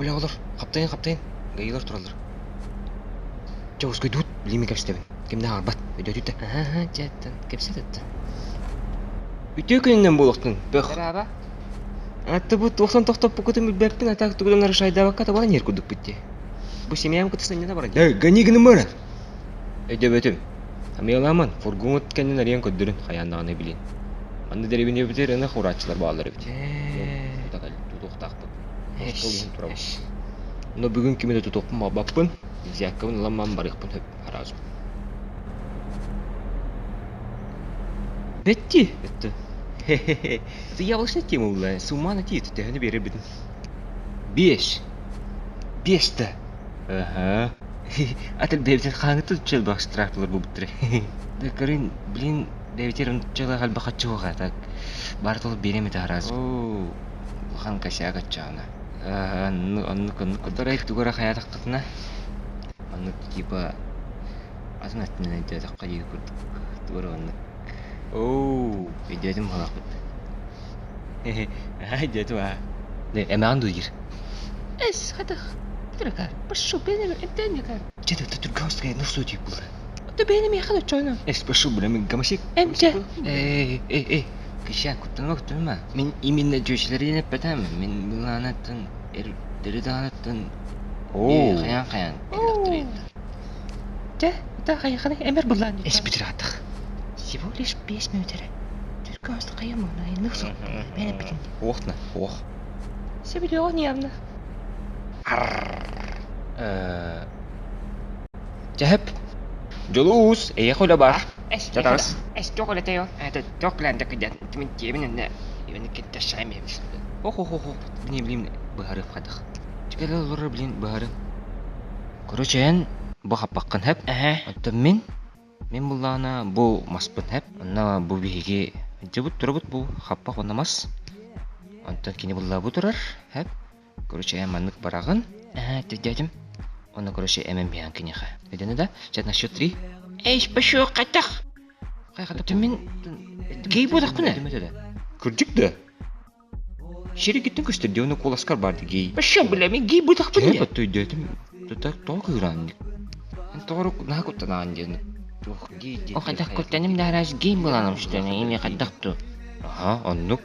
Бля, олор, хаптайын, хаптайын. Гаилар тураллар. Чэ, ускуйдуут, билиими кэпсэтэбин. Кимнээх аҕарбат, өйдөөтүт да. Аха, чэ, кэпсэт Үтүө күнүнэн буолуохтун, бөх. Браво. Атта бу туохтан тохтоппуккутун билбэппин, а так тугу да нарушайдаабакка табан иһэр курдукпут дии. Бу семьям кытта сынньана баран. Эй, гони гынымара! Өйдөбөтүм. Амиаламан, фургоҥут кэннин арыйан көрдөрүн, хайаан даҕаны билин. Манна дэриэбинэбитигэр ынах урааччылар бааллар эбит. Тутуохтаахпыт. Остуол иһин турабын. Но бүгүн кими да тутуохпун баҕарбаппын. Взяткабын ылан баран барыахпын сөп сразу. Бетти! Это... Хе-хе-хе. Это яблочная тема была. С ума найти, это төһөнү биэрэрбитин. Биэс. Биэс да. Ага. Атын бэйэбитин хаһааҥҥыттан чөл штрафтылар буолбуттара. Да, Карин, блин, бэйэбитигэр ончалаах элбэх харчы суох так. Баар толук биэриэм этэ араас. Оо, улахан косяк аччаҕына. Оннук, оннук, оннук. Которай тугу эрэ хайаатаххытына, оннук типа атын өттүнэн өйдөөтөххө дии курдук тугу эрэ оннук. Оо, өйдөөтүм быһалаахпыт. Өйдөөтүм аа. Эмэҕин дуу диир. Эс, хатах. Тракар, пошел, бэйэм эмтээн Чэ, да түргэн нурсуу диир буолла. Ото бэйэни миэхэ да Эс, пошел, бля, мен гомосек. Эмчэ. Эй, эй, эй, Кыща, куттаныма, куттаныма. Мин именно дьүөчэлэрин эппэтим. Мин былаанаттан, эрдэри даҕанаттан, Оо. хайаан-хайаан Чэ, это хайаханы эмэр былаан Эс бүтүр Всего лишь 5 минут эрэ. Түркө оста хайым оны айнык соқ. Мен эппитин. Уохна, уох. Себилиоҕун явно. Чэһэп. Дьолуус, эйиэхэ үлэ баар. Эс, Чатаас. эс, туох үлэтэ Это туох план такыдят. Тимин тиэбин энне. Иван китта шайм Хо-хо-хо-хо. Блин, блин, быһарыах хайдах. Чекэлэ олорор, блин, быһары. Короче, эн бу хаппаххын хэп. Эһэ. Оттон мин, мин буллаҕына бу маспын хэп. Онно бу биһиги дьыбыт турабыт бу хаппах уонна мас. Онтон кини булла бу турар хэп. Короче, эн маннык бараҕын. Эһэ, дядям. Онно, короче, эмэн биһэн киниэхэ. Өйдөнө да? Чат на счет три. Эй, пошел, хатах. Оттон мин гей буолахпын ээ. Кырдьык да? Сиригиттэн көстөр дии, ону куоласкар баар дии гей. Пошел, бля, мен гей буолахпын Чэ, ээ. батта өйдөөтүм. Тута тоҕо кыыраан Эн тоҕо наһаа куттанаҕын диэн. Туох гей диэн. О, хайдах куттаным да араас гей буоланым что ли, или хайдах ту. Аха, оннук.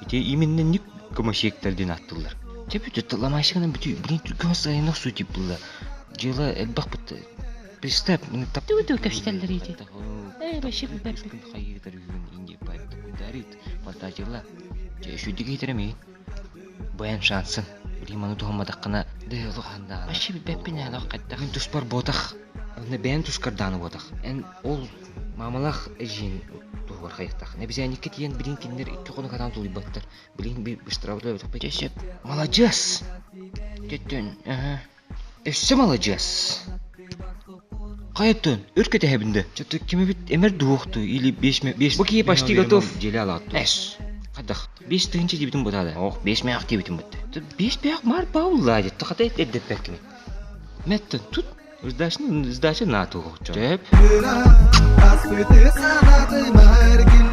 Ити именно ник гомосектор диэн ааттыыллар. Чэ бүтү тылламаайсыгынан бүтү, блин, түргэн сайынах суу тип булла. Дьыала элбэх бытты. Представь, мин тап... Ту-ту көстөллөр ити. Э, вообще билбэппин. Хайыытар үһүн инди дарит, потратила. Чэ, үчүгдүк иһитэрэ миин. Бу эн шансын. Блин, маны туһамматаххына, да олох хандаана. Вообще билбэппин ээ, олох хайдах. Мин туспар буотах. Онно бэйэн тускардааны буотах. Эн ол маамалаах эдьиийин туһугар хайыахтаах. Эбизээнниккэ тиийэн билин кинилэр икки хонук атаан тулуйбаттар. Билин быстарабыт Чэ, сөп. Маладьыас! Төттөн, аха. Өссө маладьыас! Хайаттан, өр кэтэһэбин да. Чё-то ким эбит эмэр дуохту или беш Бу киһи почти готов. Деле алаатту. Эс. Хайдах? 5000 диэбитим бутаада. Ох, 5 мэх диэбитим бутта. Беш бэх мар баулла дет. Хата эрдеппеккини. Мэттен тут сдача сдача на тугу. Сөп. Аспыты санатымар.